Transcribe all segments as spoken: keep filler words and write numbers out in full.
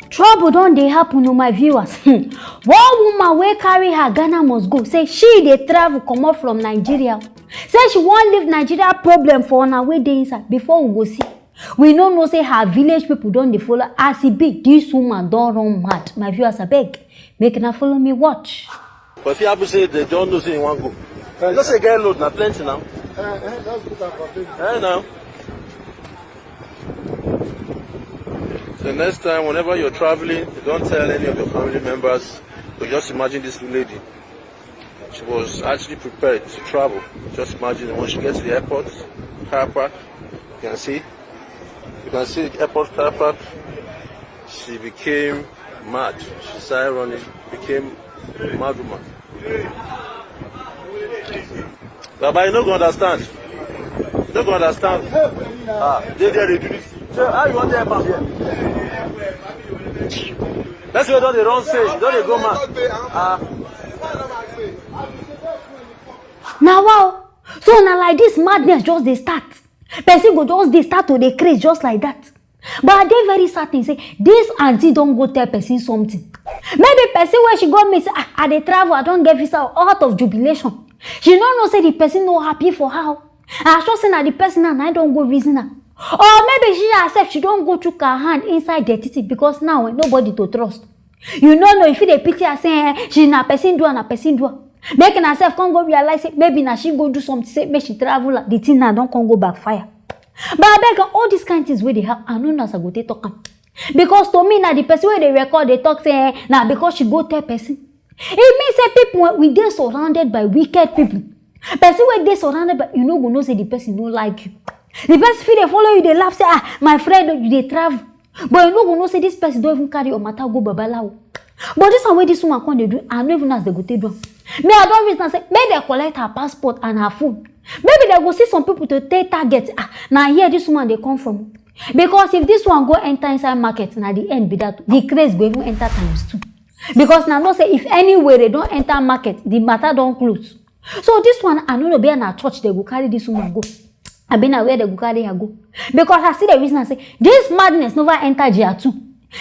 Trouble don dey happen o, my viewers. Hmm. One woman wey carry her Ghana must go say she dey travel comot from Nigeria. Say she wan leave Nigeria problem for una wey dey inside before we go see. We no know say her village people don dey follow. As e be, this woman don run mad. My viewers, abeg, make una follow me watch. But if you have to say they don't know say you wan go. You know say get load na plenty now. Eh, eh, just put am for Facebook. Eh, now. So next time, whenever you're traveling, you don't tell any of your family members. But just imagine this lady. She was actually prepared to travel. Just imagine when she gets to the airport, car park, you can see, you can see the airport car park. She became mad. She started running, became a mad woman. Baba, you no go understand. You no go understand. Ah, they there they do this. So how you want to help am here? That's why don dey run say, don dey go mad. Ah. Na wow. So na like this madness just dey start. Person go just dey start to dey craze just like that. But I dey very certain say this aunty don go tell person something. Maybe person wey she go meet say, "Ah, I dey travel, I don get visa," out of jubilation. She no know say the person no happy for her. I sure say na the person na, na don go reason her. Or maybe she herself, she don go chook her hand inside dirty thing because now, eh, nobody to trust. You no know if you dey pity her say, eh, she na person do her, na person do her. Make una sef come go realize say maybe na she go do something, say make she travel, the thing now don come go backfire. But abeg, all these kind things wey dey happen, I no know as I go take talk am. Because to me, na the person wey dey record dey talk say, eh, na because she go tell person. E mean say people, we dey surrounded by wicked people. Person wey dey surrounded by, you no go know say the person no like you. The person fit dey follow you, dey laugh say, "Ah, my friend, you dey travel." But you no go know say this person don even carry your matter go babalawo. But this one wey this woman come dey do, I no even know as they go take do am. Me, I don reason am say make dem collect her passport and her phone. Maybe dem go see some people to take target. Ah, na here this woman dey come from. Because if this one go enter inside market, na the end be that. The craze go even enter times two. Because na know say if any were don enter market, the matter don close. So this one, I no know, be na church they go carry this woman go. I be na where they go carry her go. Because I see the reason I say this madness never enter G R two.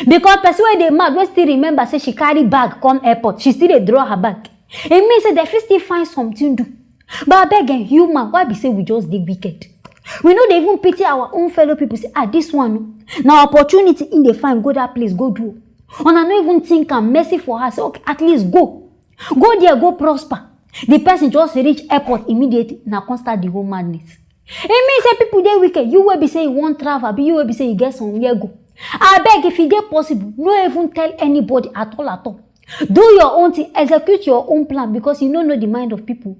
Because person wey dey mad, wey still remember say she carry bag come airport, she still dey draw her bag. E mean say they fit still find something do. But abeg, eh, human, why be say we just dey wicked? We no dey even pity our own fellow people. Say, "Ah, this one, no. Na opportunity in dey find, go that place, go do." Una no even think am, mercy for her. Say, "Okay, at least go. Go there, go prosper." The person just reach airport immediately, na come start the whole madness. E mean say people dey wicked. You wey be say you wan travel, abi you wey be say you get somewhere go. Abeg, if e dey possible, no even tell anybody at all at all. Do your own thing, execute your own plan, because you no know the mind of people.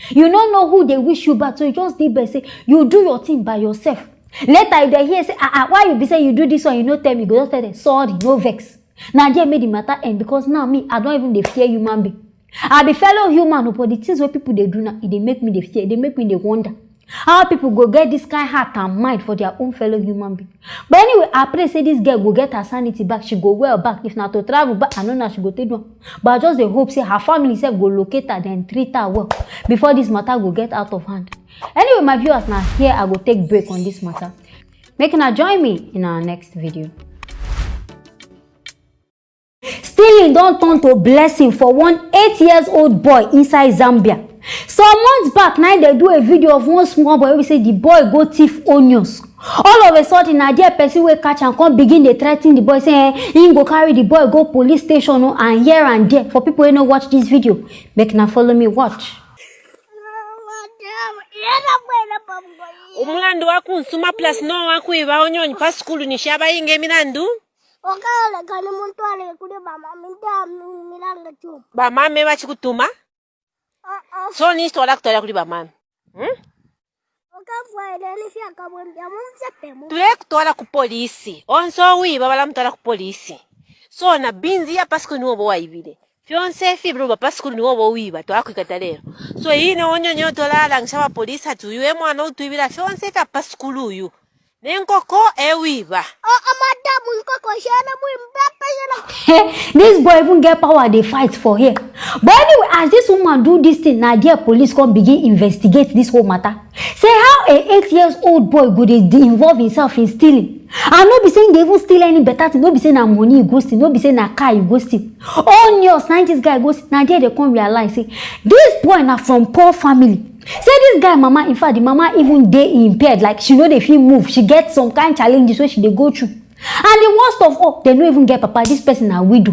You no know who dey wish you bad, so you just dey bed say you do your thing by yourself. Later, if they hear say, "Ah, ah, why you be say you do this one, you no tell me," go just tell them, "Sorry, no vex." Na there make the matter end, because now me, I don even dey fear human being. I be fellow human o, but the things wey people dey do now, e dey make me dey fear, e dey make me dey wonder how people go get this kind heart and mind for their own fellow human being. But anyway, I pray say this girl go get her sanity back, she go well back. If na to travel back, I no know how she go take do am. But I just dey hope say her family sef go locate her, then treat her well before this matter go get out of hand. Anyway, my viewers, na here I go take break on this matter. Make una join me in our next video. Stealing don turn to blessing for one eight years old boy inside Zambia. Some months back, na dey do a video of one small boy wey say the boy go thief onions. All of a sudden, na there person wey catch am come begin dey threaten the boy, say, eh, him go carry the boy go police station o, and here and there. For people wey no watch this video, make na follow me watch. Umulandu wa kunsuma plus no wa kuiba onyonyi pa sukulu ni shabayinga emilandu. Okaleka ni muntu alekule bamami nda milanga chuma. Bamami bachikutuma. Ah, ah. So ni sitola kutwala kuli bamami. Hmm? Okafwaile ni fyakabwembya mumfyepe mu. Tule kutwala ku polisi. Onse owiba balamutwala ku polisi. So na binzi ya pasiko niwo bo waibile. Fyonse ifi biloba pa sukulu niwo bo wiba, twakwikata lelo. So ine onyonyo tolalangisha ba polisi ati uyu e mwana utwibila fyonse fya pa sukulu uyu. Ne nkoko e wiba. Oh, oh, madam, nkoko shana mwimpepe shana. This boy even get power dey fight for here. But anyway, as this woman do this thing, na there police come begin investigate this whole matter. Say how a eight years old boy go dey, dey involve himself in stealing. And no be say he dey even steal any better thing, no be say na money he go steal, no be say na car he go steal. Onions na this guy go steal. Na there they come realize say this boy na from poor family. Say this guy mama, in fact, the mama even dey impaired, like she no dey fit move, she get some kind challenges wey she dey go through. And the worst of all, they no even get papa, this person na widow.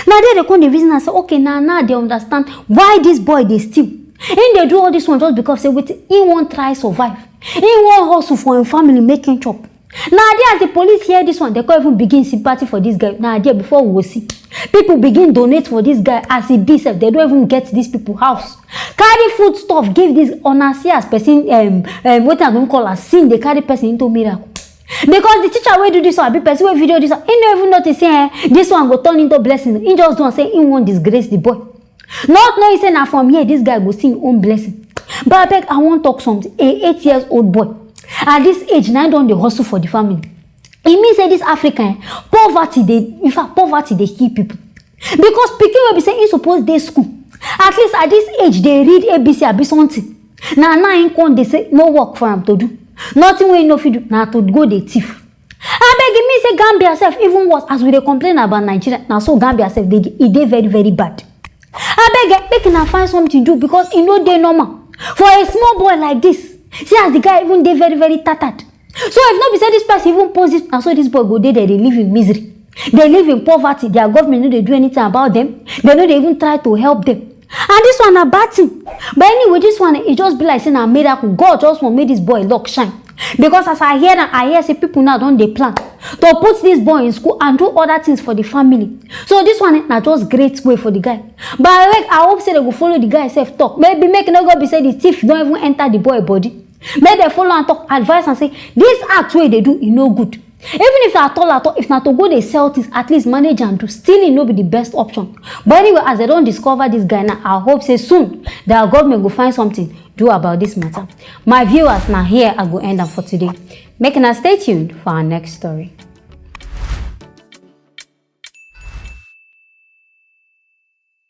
Na there they come dey reason and say, okay, na now they understand why this boy dey steal. He dey do all this one just because say wetin he wan try survive. He wan hustle for him family, make him chop. Na there as the police hear this one, they come even begin sympathy for this guy. Na there before we go see, people begin donate for this guy. As e be sef, they don't even get these people house. Carry food stuff give this, una see as person, um, um, wetin I go call am, sin dey carry person into miracle. Because the teacher wey do this one, abi person wey video this one, he no even notice say, eh, this one go turn into blessing. He just don say he wan disgrace the boy. Not knowing say na from here this guy go see him own blessing. But abeg, I wan talk something. A eight years old boy, at this age, na him don dey hustle for the family. E mean say this Africa, eh, poverty dey, in fact, poverty dey kill people. Because pikin wey be say he suppose dey school, at least at this age, dey read A B C abi something. Na now him come dey say no work for am to do. Nothing wey he no fit do na to go dey thief. Abeg, e mean say Gambia sef even worse. As we dey complain about Nigeria, na so Gambia sef dey, e dey very, very bad. Abeg, eh, make una find something do, because e no dey normal for a small boy like this. See as the guy even dey very, very tattered. So if no be say this person even post this, na so this boy go dey there dey live in misery, dey live in poverty. Their government no dey do anything about them. They no dey even try to help them. And this one na bad thing. But anyway, this one, e just be like say na miracle. God just wan make this boy luck shine. Because as I hear am, I hear say people now don dey plan to put this boy in school and do other things for the family. So this one, eh, na just great way for the guy. But abeg, I hope say they go follow the guy sef talk. Maybe make e no go be say the thief don even enter the boy body. Make they follow am talk, advise am say this act wey e dey do, e no good. Even if at all, at all, if na to go dey sell things, at least manage and do. Stealing no be the best option. But anyway, as they don discover this guy now, I hope say soon their government go find something do about this matter. My viewers, na here I go end am for today. Make una stay tuned for our next story.